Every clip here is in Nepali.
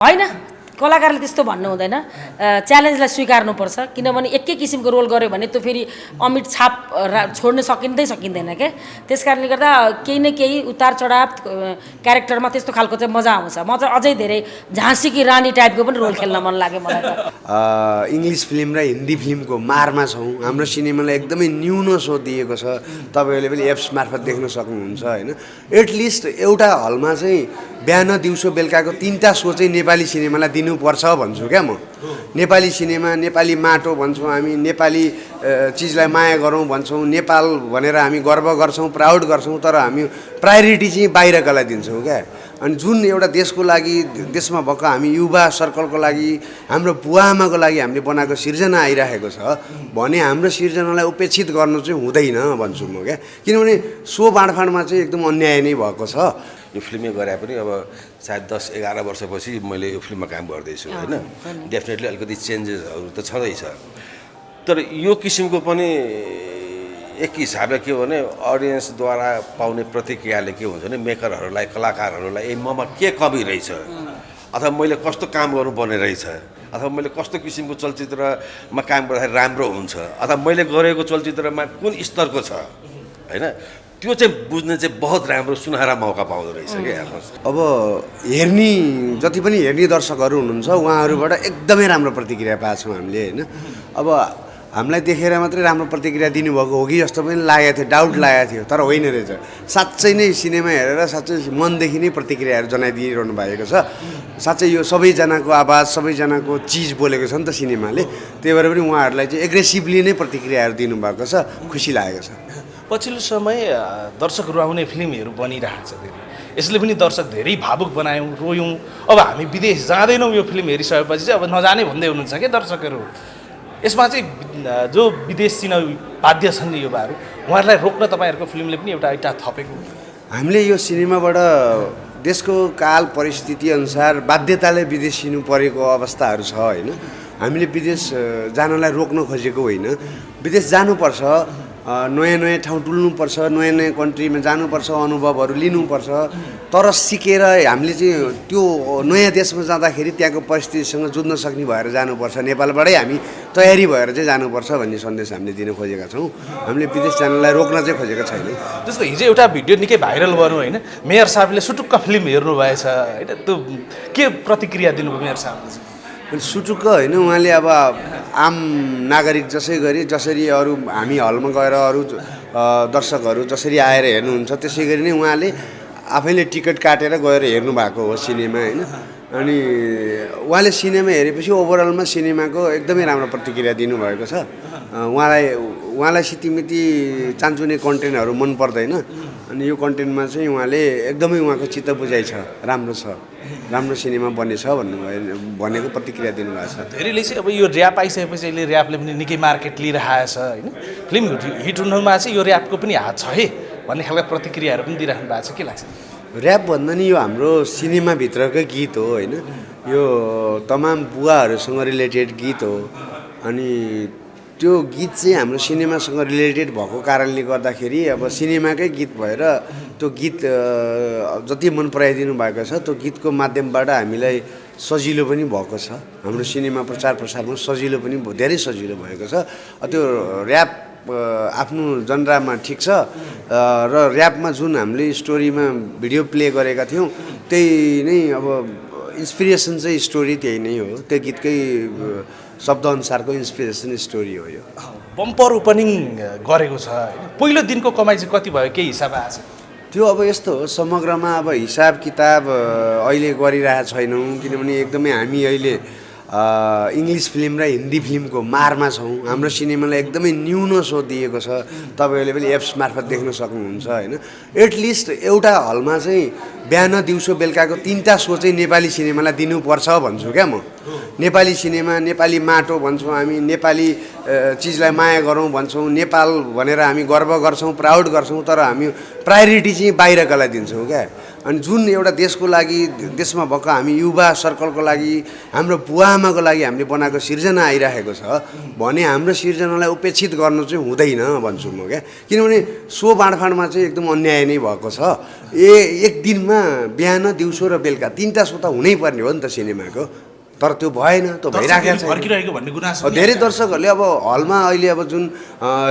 होइन कलाकारले त्यस्तो भन्नु हुँदैन च्यालेन्जलाई स्वीकार्नुपर्छ किनभने एकै किसिमको रोल गर्यो भने त्यो फेरि अमिट छाप छोड्न सकिँदैन के त्यसकारणले गर्दा केही न केही उतार चढाव क्यारेक्टरमा त्यस्तो खालको चाहिँ मजा आउँछ म चाहिँ अझै धेरै झाँसी की रानी टाइपको पनि रोल खेल्न मन लाग्यो मलाई त इङ्ग्लिस फिल्म र हिन्दी फिल्मको मारमा छौँ हाम्रो सिनेमालाई एकदमै न्यून सो दिएको छ तपाईँहरूले पनि एप्स मार्फत देख्न सक्नुहुन्छ होइन एटलिस्ट एउटा हलमा चाहिँ बिहान दिउँसो बेलुकाको 3टा सो चाहिँ नेपाली सिनेमालाई दिनुपर्छ भन्छु क्या म नेपाली सिनेमा नेपाली माटो भन्छौँ हामी नेपाली चिजलाई माया गरौँ भन्छौँ नेपाल भनेर हामी गर्व गर्छौँ प्राउड गर्छौँ तर हामी प्रायोरिटी चाहिँ बाहिरकालाई दिन्छौँ क्या अनि जुन एउटा देशको लागि देशमा भएको हामी युवा सर्कलको लागि हाम्रो बुवाआमाको लागि हामीले बनाएको सिर्जना आइरहेको छ भने हाम्रो सिर्जनालाई उपेक्षित गर्नु चाहिँ हुँदैन भन्छु म क्या किनभने सो बाँडफाँडमा चाहिँ एकदम अन्याय नै भएको छ यो फिल्मै गरे पनि अब सायद 10-11 वर्षपछि मैले यो फिल्ममा काम गर्दैछु होइन डेफिनेटली अलिकति चेन्जेसहरू त छँदैछ तर यो किसिमको पनि एक हिसाबले के हो भने अडियन्सद्वारा पाउने प्रतिक्रियाले के हुन्छ भने मेकरहरूलाई कलाकारहरूलाई ए ममा के कमी रहेछ अथवा मैले कस्तो काम गर्नुपर्ने रहेछ अथवा मैले कस्तो किसिमको चलचित्रमा काम गर्दाखेरि राम्रो हुन्छ अथवा मैले गरेको चलचित्रमा कुन स्तरको छ होइन त्यो चाहिँ बुझ्ने चाहिँ बहुत राम्रो सुनहरा मौका पाउँदो रहेछ क्या हेर्नुहोस् अब हेर्ने जति पनि हेर्ने दर्शकहरू हुनुहुन्छ उहाँहरूबाट एकदमै राम्रो प्रतिक्रिया पाएको छौँ हामीले होइन अब हामीलाई देखेर मात्रै राम्रो प्रतिक्रिया दिनुभएको हो कि जस्तो पनि लागेको थियो डाउट लागेको थियो तर होइन रहेछ साँच्चै नै सिनेमा हेरेर साँच्चै मनदेखि नै प्रतिक्रियाहरू जनाइदिइरहनु भएको छ साँच्चै यो सबैजनाको आवाज सबैजनाको चिज बोलेको छ नि त सिनेमाले त्यही भएर पनि उहाँहरूलाई चाहिँ एग्रेसिभली नै प्रतिक्रियाहरू दिनुभएको छ खुसी लागेको छ पछिल्लो समय दर्शक रुवाउने फिल्महरू बनिरहेको छ धेरै यसले पनि दर्शक धेरै भावुक बनायौँ रोयौँ अब हामी विदेश जाँदैनौँ यो फिल्म हेरिसकेपछि चाहिँ अब नजाने भन्दै हुनुहुन्छ क्या दर्शकहरू यसमा चाहिँ जो विदेश चिन बाध्य छन् युवाहरू उहाँहरूलाई रोक्न तपाईँहरूको फिल्मले पनि एउटा इँटा थपेको हामीले यो सिनेमाबाट देशको काल परिस्थिति अनुसार बाध्यताले विदेश सिनु परेको अवस्थाहरू छ होइन हामीले विदेश जानलाई रोक्न खोजेको होइन विदेश जानुपर्छ नयाँ नयाँ ठाउँ डुल्नुपर्छ नयाँ नयाँ कन्ट्रीमा जानुपर्छ अनुभवहरू लिनुपर्छ तर सिकेर हामीले चाहिँ त्यो नयाँ देशमा जाँदाखेरि त्यहाँको परिस्थितिसँग जुझ्न सक्ने भएर जानुपर्छ नेपालबाटै हामी तयारी भएर चाहिँ जानुपर्छ भन्ने सन्देश हामीले दिन खोजेका छौँ हामीले विदेश जानलाई रोक्न चाहिँ खोजेका छैनौँ जस्तो हिजो एउटा भिडियो निकै भाइरल गर्नु होइन मेयर साहबले सुटुक्क फिल्म हेर्नु भएछ होइन त्यो के प्रतिक्रिया दिनुभयो मेयर साहबले सुटुक्क होइन उहाँले अब आम नागरिक जसरी अरू हामी हलमा गएर अरू दर्शकहरू जसरी आएर हेर्नुहुन्छ त्यसै गरी नै उहाँले आफैले टिकट काटेर गएर हेर्नु भएको हो सिनेमा होइन अनि उहाँले सिनेमा हेरेपछि ओभरअलमा सिनेमाको एकदमै राम्रो प्रतिक्रिया दिनुभएको छ उहाँलाई सितिमिति चान्चुने कन्टेन्टहरू मन पर्दैन अनि यो कन्टेन्टमा चाहिँ उहाँले एकदमै उहाँको चित्त बुझाइ छ राम्रो सिनेमा बनेछ भनेको प्रतिक्रिया दिनुभएको छ धेरैले चाहिँ अब यो ऱ्याप आइसकेपछि अहिले ऱ्यापले पनि निकै मार्केट लिइरहेको छ होइन फिल्म हिट हुनुमा चाहिँ यो ऱ्यापको पनि हात छ है भन्ने खालको प्रतिक्रियाहरू पनि दिइराख्नु भएको छ के लाग्छ ऱ्याप भन्दा नि यो हाम्रो सिनेमाभित्रकै गीत हो होइन यो तमाम बुवाहरूसँग रिलेटेड गीत हो अनि त्यो गीत चाहिँ हाम्रो सिनेमासँग रिलेटेड भएको कारणले गर्दाखेरि अब सिनेमाकै गीत भएर त्यो गीत जति मन पराइदिनु भएको छ त्यो गीतको माध्यमबाट हामीलाई सजिलो पनि भएको छ हाम्रो सिनेमा प्रचार प्रसारमा सजिलो पनि धेरै सजिलो भएको छ त्यो ऱ्याप आफ्नो जनरामा ठिक छ र ऱ्यापमा जुन हामीले स्टोरीमा भिडियो प्ले गरेका थियौँ त्यही नै अब इन्सपिरेसन चाहिँ स्टोरी त्यही नै हो त्यो गीतकै शब्दअनुसारको इन्सपिरेसन स्टोरी हो यो बम्पर ओपनिङ गरेको छ होइन पहिलो दिनको कमाइ चाहिँ कति भयो केही हिसाब आएको छ त्यो अब यस्तो हो समग्रमा अब हिसाब किताब अहिले गरिरहेको छैनौँ किनभने एकदमै हामी अहिले इङ्ग्लिस फिल्म र हिन्दी फिल्मको मारमा छौँ हाम्रो सिनेमालाई एकदमै न्यून सो दिएको छ तपाईँहरूले पनि एप्स मार्फत देख्न सक्नुहुन्छ होइन एटलिस्ट एउटा हलमा चाहिँ बिहान दिउँसो बेलुकाको 3टा सो चाहिँ नेपाली सिनेमालाई दिनुपर्छ भन्छु क्या म नेपाली सिनेमा नेपाली माटो भन्छौँ हामी नेपाली चिजलाई माया गरौँ भन्छौँ नेपाल भनेर हामी गर्व गर्छौँ प्राउड गर्छौँ तर हामी प्रायोरिटी चाहिँ बाहिरकालाई दिन्छौँ क्या अनि जुन एउटा देशको लागि देशमा भएको हामी युवा सर्कलको लागि हाम्रो बुवा आमाको लागि हामीले बनाएको सिर्जना आइरहेको छ भने हाम्रो सिर्जनालाई उपेक्षित गर्नु चाहिँ हुँदैन भन्छु म क्या। किनभने सो बाँडफाँडमा चाहिँ एकदम अन्याय नै भएको छ। एक दिनमा बिहान दिउँसो र बेलुका 3टा सो त हुनैपर्ने हो नि त सिनेमाको, तर त्यो भएन, त्यो भइराखेको छ। फर्किरहेको भन्ने गुनासो धेरै दर्शकहरूले अब हलमा अहिले अब जुन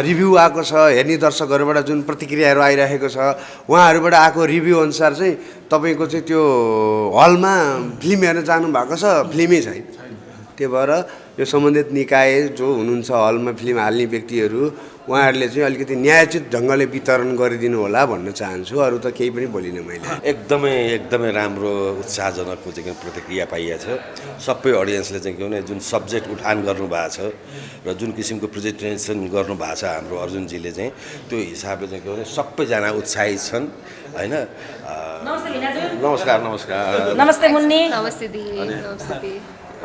रिभ्यू आएको छ, हेर्ने दर्शकहरूबाट जुन प्रतिक्रियाहरू आइरहेको छ उहाँहरूबाट आएको रिभ्यू अनुसार चाहिँ तपाईँको चाहिँ त्यो हलमा फिल्म हेर्न जानु भएको छ, फिल्मै छैन। त्यही भएर यो सम्बन्धित निकाय जो हुनुहुन्छ हलमा फिल्म हाल्ने व्यक्तिहरू उहाँहरूले चाहिँ अलिकति न्यायोचित ढङ्गले वितरण गरिदिनु होला भन्न चाहन्छु। अरू त केही पनि बोलिनँ मैले। एकदमै राम्रो उत्साहजनक चाहिँ प्रतिक्रिया पाइएको छ। सबै अडियन्सले चाहिँ के भने जुन सब्जेक्ट उठान गर्नुभएको छ र जुन किसिमको प्रेजेन्टेसन गर्नुभएको छ हाम्रो अर्जुनजीले चाहिँ त्यो हिसाबले चाहिँ के भने सबैजना उत्साहित छन् होइन। नमस्कार। नमस्ते मुन्नी। नमस्ते दिदी। नमस्ते दिदी।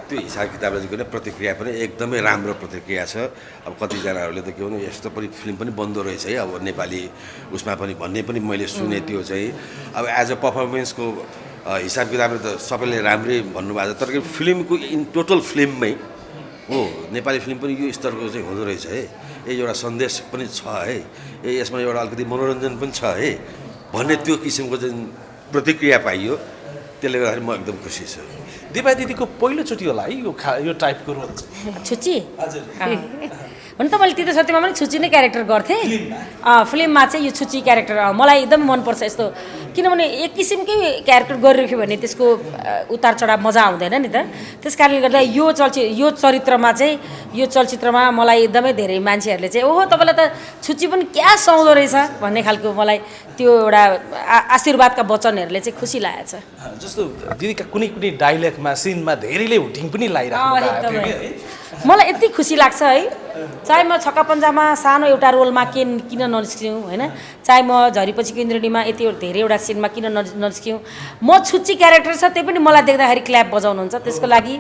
त्यो हिसाब किताबले चाहिँ के भने प्रतिक्रिया पनि एकदमै राम्रो प्रतिक्रिया छ। अब कतिजनाहरूले त के भने यस्तो पनि फिल्म पनि बन्दो रहेछ है अब नेपाली उसमा पनि भन्ने पनि मैले सुने। त्यो चाहिँ अब एज अ पर्फर्मेन्सको हिसाब किताबले त सबैले राम्रै भन्नुभएको छ, तर फिल्मको इन टोटल फिल्ममै हो नेपाली फिल्म पनि यो स्तरको चाहिँ हुँदो रहेछ है, एउटा सन्देश पनि छ है, यसमा एउटा अलिकति मनोरञ्जन पनि छ है भन्ने त्यो किसिमको चाहिँ प्रतिक्रिया पाइयो। त्यसले गर्दाखेरि म एकदम खुसी छु। दिपा दिदीको पहिलोचोटि होला है यो टाइपको रोल? छुच्ची हजुर हुन त मैले तीर्थ सत्यमा पनि छुच्ची नै क्यारेक्टर गर्थेँ। फिल्ममा चाहिँ यो छुच्ची क्यारेक्टर मलाई एकदम मनपर्छ यस्तो, किनभने एक किसिमकै क्यारेक्टर गरिराख्यो भने त्यसको उतार चढाव मजा आउँदैन नि त। त्यस कारणले गर्दा यो चलचित्रमा मलाई एकदमै धेरै मान्छेहरूले चाहिँ ओहो तपाईँलाई त छुच्ची पनि क्या सुहाउँदो रहेछ भन्ने खालको मलाई त्यो एउटा आशीर्वादका वचनहरूले चाहिँ खुसी लागेको छ। जस्तो दिदीका कुनै डाइलगमा सिनमा धेरैले हुटिङ पनि लगाइराख्नु थियो कि मलाई यति खुसी लाग्छ है, चाहे म छक्का पन्जामा सानो एउटा रोलमा किन ननिस्किउँ होइन, चाहे म झरीपछिको इन्द्रणीमा यति धेरैवटा सिनमा किन ननिस्किउँ, म छुच्ची क्यारेक्टर छ त्यही पनि मलाई देख्दाखेरि क्ल्याप बजाउनुहुन्छ। त्यसको लागि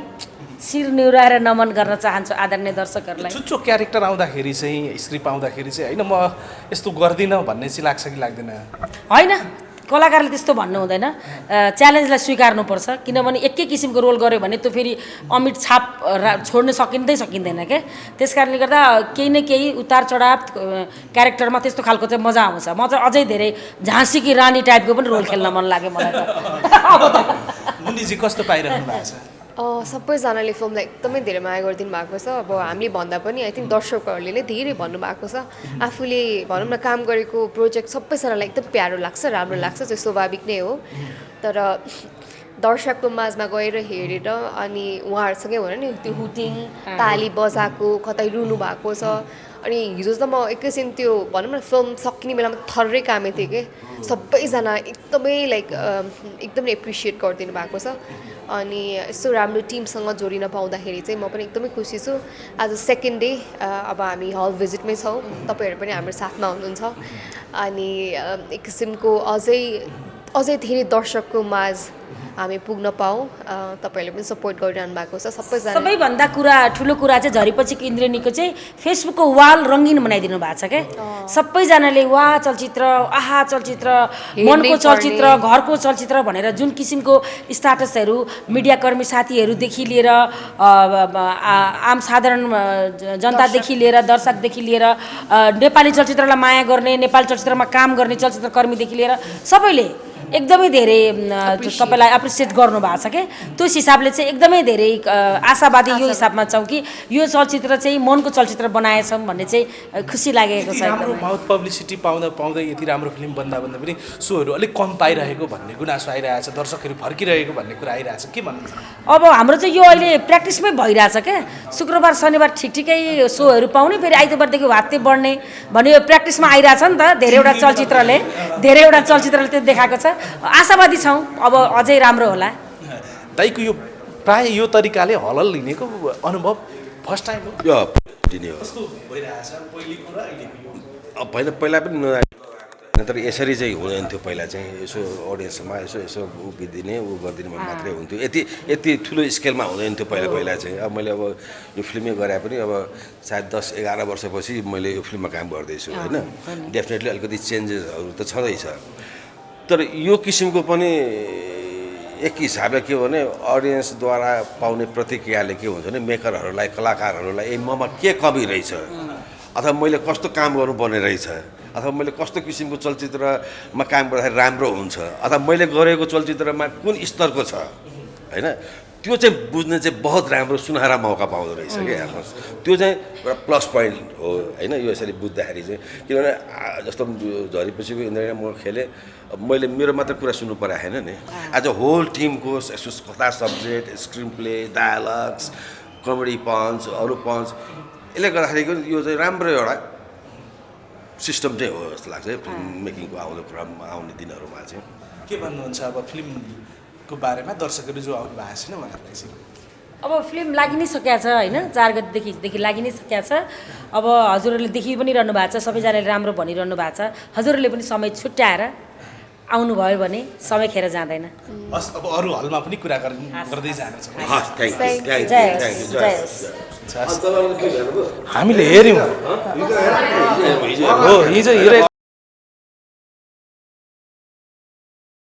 शिर निहुराएर नमन गर्न चाहन्छु आदरणीय दर्शकहरूलाई। छुच्चो क्यारेक्टर आउँदाखेरि चाहिँ स्क्रिप्ट आउँदाखेरि चाहिँ होइन म यस्तो गर्दिनँ भन्ने चाहिँ लाग्छ कि लाग्दैन? होइन, कलाकारले त्यस्तो भन्नु हुँदैन, च्यालेन्जलाई स्वीकार्नुपर्छ। किनभने एकै किसिमको रोल गऱ्यो भने त्यो फेरि अमिट छाप छोड्न सकिँदैन क्या। त्यस कारणले गर्दा केही न केही उतार चढाव क्यारेक्टरमा त्यस्तो खालको चाहिँ मजा आउँछ। म चाहिँ अझै धेरै झाँसी कि रानी टाइपको पनि रोल खेल्न मन लाग्यो मलाई त। मुन्नीजी कस्तो पाइरहनु भएको छ? सबैजनाले फिल्मलाई एकदमै धेरै माया गरिदिनु भएको छ। अब हामीले भन्दा पनि आई थिङ्क दर्शकहरूले नै धेरै भन्नुभएको छ। आफूले भनौँ न काम गरेको प्रोजेक्ट सबैजनालाई एकदम प्यारो लाग्छ, राम्रो लाग्छ, त्यो स्वाभाविक नै हो। तर दर्शकको माझमा गएर हेरेर अनि उहाँहरूसँगै भनौँ नि त्यो हुटिङ ताली बजाएको कतै रुनु भएको छ। अनि हिजो त म एकैछिन त्यो भनौँ न फिल्म सकिने बेलामा थर्रै कामै थिएँ कि सबैजना एकदमै एकदमै एप्रिसिएट गरिदिनु भएको छ। अनि यस्तो राम्रो टिमसँग जोडिन पाउँदाखेरि चाहिँ म पनि एकदमै खुसी छु। आज सेकेन्ड डे अब हामी हल भिजिटमै छौँ, तपाईँहरू पनि हाम्रो साथमा हुनुहुन्छ। अनि एक किसिमको अझै धेरै दर्शकको माझ हामी पुग्न पाऊँ, तपाईँहरूले पनि सपोर्ट गरिरहनु भएको छ सबैजना। सबैभन्दा ठुलो कुरा चाहिँ झरीपछिको इन्द्रणीको चाहिँ फेसबुकको वाल रङ्गिन बनाइदिनु भएको छ क्या। सबैजनाले वाह चलचित्र, आहा चलचित्र, मनको चलचित्र, घरको चलचित्र भनेर जुन किसिमको स्टाटसहरू मिडियाकर्मी साथीहरूदेखि लिएर आम साधारण जनतादेखि लिएर दर्शकदेखि लिएर नेपाली चलचित्रलाई माया गर्ने, नेपाली चलचित्रमा काम गर्ने चलचित्रकर्मीदेखि लिएर सबैले एकदमै धेरै तपाईँलाई एप्रिसिएट गर्नुभएको छ क्या। त्यो हिसाबले चाहिँ एकदमै धेरै आशावादी यो हिसाबमा छौँ कि यो चलचित्र चाहिँ मनको चलचित्र बनाएछौँ भन्ने चाहिँ खुसी लागेको छ। राम्रो माउथ पब्लिसिटी पाउँदै यति राम्रो फिल्म बन्दा पनि सोहरू अलिक कम पाइरहेको भन्ने गुनासो आइरहेछ, दर्शकहरू फर्किरहेको भन्ने कुरा आइरहेछ, के भन्नुहुन्छ? अब हाम्रो चाहिँ यो अहिले प्र्याक्टिसमै भइरहेछ क्या। शुक्रबार शनिबार ठिकै सोहरू पाउने, फेरि आइतबारदेखि भात्ते बढ्ने भन्ने यो प्र्याक्टिसमा आइरहेछ नि त। धेरैवटा चलचित्रले त्यो देखाएको छ। आशावादी छौँ अब अझै राम्रो होला। दाइको यो प्राय यो तरिकाले हलल लिनेको अनुभव फर्स्ट टाइम हो? यो दिने हो। कस्तो भइरहेछ पहिलेको र अहिलेको यो? पहिला पनि तर यसरी चाहिँ हुँदैन थियो। पहिला चाहिँ यसो अडियन्समा यसो उभिदिने गरिदिने मात्रै हुन्थ्यो, यति ठुलो स्केलमा हुँदैन थियो पहिला चाहिँ। अब मैले यो फिल्मै गरे पनि अब सायद 10-11 वर्षपछि मैले यो फिल्ममा काम गर्दैछु होइन। डेफिनेटली अलिकति चेन्जेसहरू त छँदैछ। तर यो किसिमको पनि एक हिसाबले के हो भने अडियन्सद्वारा पाउने प्रतिक्रियाले के हुन्छ भने मेकरहरूलाई कलाकारहरूलाई ए ममा के कमी रहेछ अथवा मैले कस्तो काम गर्नुपर्ने रहेछ अथवा मैले कस्तो किसिमको चलचित्रमा काम गर्दाखेरि राम्रो हुन्छ अथवा मैले गरेको चलचित्रमा कुन स्तरको छ होइन त्यो चाहिँ बुझ्ने चाहिँ बहुत राम्रो सुनहरा मौका पाउँदो रहेछ क्या हेर्नुहोस् त्यो चाहिँ एउटा प्लस पोइन्ट हो होइन यो यसरी बुझ्दाखेरि चाहिँ किनभने जस्तो झरेपछिको इन्द्रया म खेलेँ मैले मेरो मात्र कुरा सुन्नु परेको छैन नि एज अ होल टिमको कथा subject screen play dialogues comedy punch अरू पन्च यसले गर्दाखेरि यो चाहिँ राम्रो एउटा सिस्टम चाहिँ हो जस्तो लाग्छ फिल्म मेकिङको आउँदो क्रममा आउने दिनहरूमा चाहिँ के भन्नुहुन्छ अब फिल्मको बारेमा दर्शकहरू जो आउनु भएको छैन उहाँहरूलाई चाहिँ अब फिल्म लागि नै सकेको छ होइन 4 गतेदेखि लागि नै सकेको छ अब हजुरहरूले देखि पनि रहनु भएको छ सबैजनाले राम्रो भनिरहनु भएको छ हजुरहरूले पनि समय छुट्याएर आउनुभयो भने समय खेर जाँदैन हस् अब अरू हलमा पनि कुरा गर्दै जानेछौँ हस् thank you Jay thank you Jay हामीले हेऱ्यौँ हो हिजो